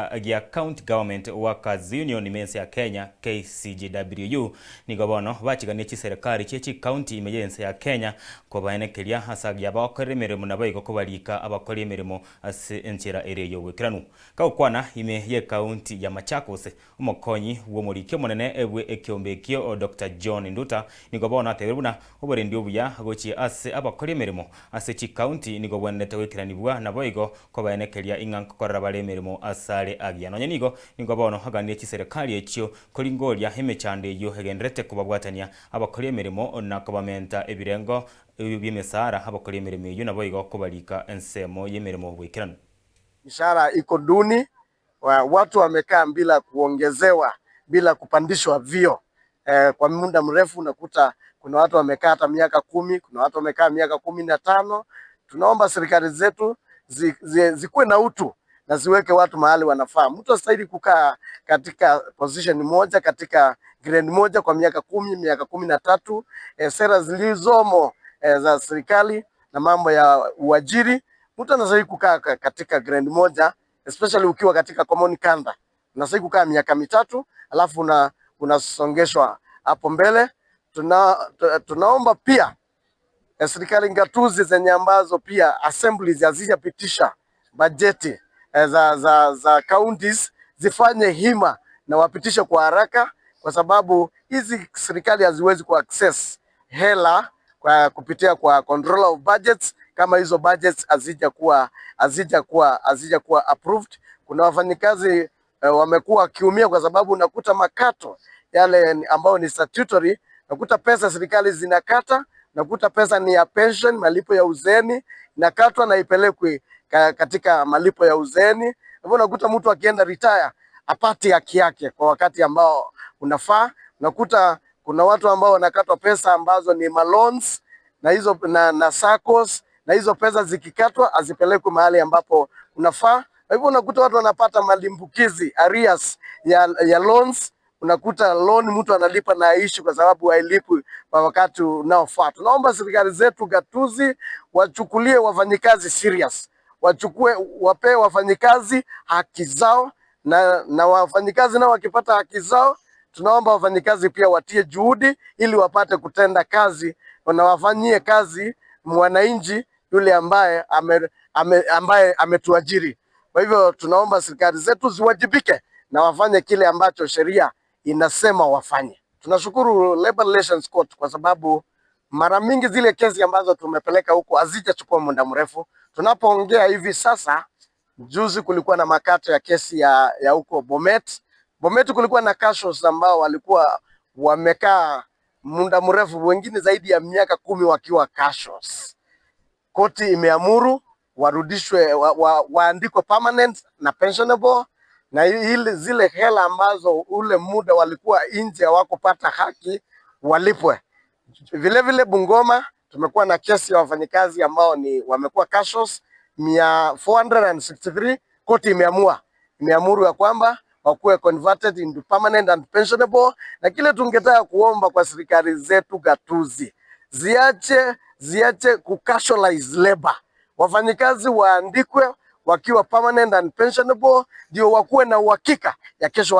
Ekeombe gia County Government Workers Union ime ense ya Kenya, KCGWU, nigo bono bachiganie chiserekari chie chikaunti ime y'ense ya Kenya kobaenekeria ase agiya bagokorera emeremo naboigo kobarika abakori emeremo ase enchera ere ey'oboikeranu. Kagokwana ime y'ekaunti ya Machakos, omokonyi bw'omoriki omonene bwe ekeombe ekio Doctor John Nduta nigo bono atebire buna oborendi obuya gochia ase abakori emeremo ase chikaunti nigo bwenerete goikeranibwa naboigo kobaenekeria ing'a nkokorera bare emeremo asare agiya. Nonya nigo nigo bono aganirie chiserekari echio koringoria emechando eyio egendererete kobabwatania abakori emeremo na kobamenta ebirengo bi'emesara abakori emeremo eyio naboigo kobarika ensemo y'emeremo boikeranu. Mishahara iko duni, watu wamekaa bila kuongezewa, bila kupandishwa vyeo kwa muda mrefu. Unakuta kuna watu wamekaa hata miaka 10, kuna watu wamekaa miaka 15. Tunaomba serikali zetu zikuwe na utu na ziweke watu mahali wanafaa. Mtu astahili kukaa katika position moja katika grade moja kwa miaka 10, miaka 13. Sera zilizomo za serikali na mambo ya uajiri, mtu anastahili kukaa katika grade moja, especially ukiwa katika common cadre. Unastahili kukaa miaka 3 alafu unasongeshwa hapo mbele. Tunaomba pia serikali ngatuzi zenye ambazo pia assemblies hazijapitisha bajeti za counties zifanye hima na wapitishe kwa haraka, kwa sababu hizi serikali haziwezi ku access hela kwa kupitia kwa controller of budgets kama hizo budgets hazijakuwa approved. Kuna wafanyikazi wamekuwa wakiumia kwa sababu unakuta makato yale ambayo ni statutory, unakuta pesa serikali zinakata, unakuta pesa ni ya pension, malipo ya uzeeni inakatwa na ipelekwe katika malipo ya uzeeni. Hivyo unakuta mtu akienda retire apate haki yake kwa wakati ambao unafaa. Unakuta kuna watu ambao wanakatwa pesa ambazo ni maloans na hizo na SACCOS, na hizo pesa zikikatwa hazipelekwi mahali ambapo unafaa. Kwa hivyo unakuta watu wanapata malimbukizi arrears ya loans. Unakuta loan mtu analipa na aishi kwa sababu hailipwi kwa wakati unaofaa. Tunaomba serikali zetu gatuzi wachukulie wafanyikazi serious, wachukue wapee wafanyikazi haki zao, na wafanyikazi nao wakipata haki zao, tunaomba wafanyikazi pia watie juhudi ili wapate kutenda kazi na wafanyie kazi mwananchi yule ambaye ametuajiri. Kwa hivyo tunaomba serikali zetu ziwajibike na wafanye kile ambacho sheria inasema wafanye. Tunashukuru Labor Relations Court kwa sababu mara mingi zile kesi ambazo tumepeleka huko hazijachukua muda mrefu. Tunapoongea hivi sasa, juzi kulikuwa na makato ya kesi ya huko Bomet. Bomet kulikuwa na casuals ambao walikuwa wamekaa muda mrefu, wengine zaidi ya miaka 10 wakiwa casuals. Koti imeamuru warudishwe, waandikwe permanent na pensionable, na ile zile hela ambazo ule muda walikuwa nje hawakupata haki walipwe. Vile vile Bungoma tumekuwa na kesi ya wafanyikazi ambao ni wamekuwa casuals 463. Koti imeamuru ya kwamba wakuwe converted into permanent and pensionable. Na kile tungetaka kuomba kwa serikali zetu gatuzi ziache kucasualize labor, wafanyikazi waandikwe wakiwa permanent and pensionable, ndio wakuwe na uhakika ya kesho.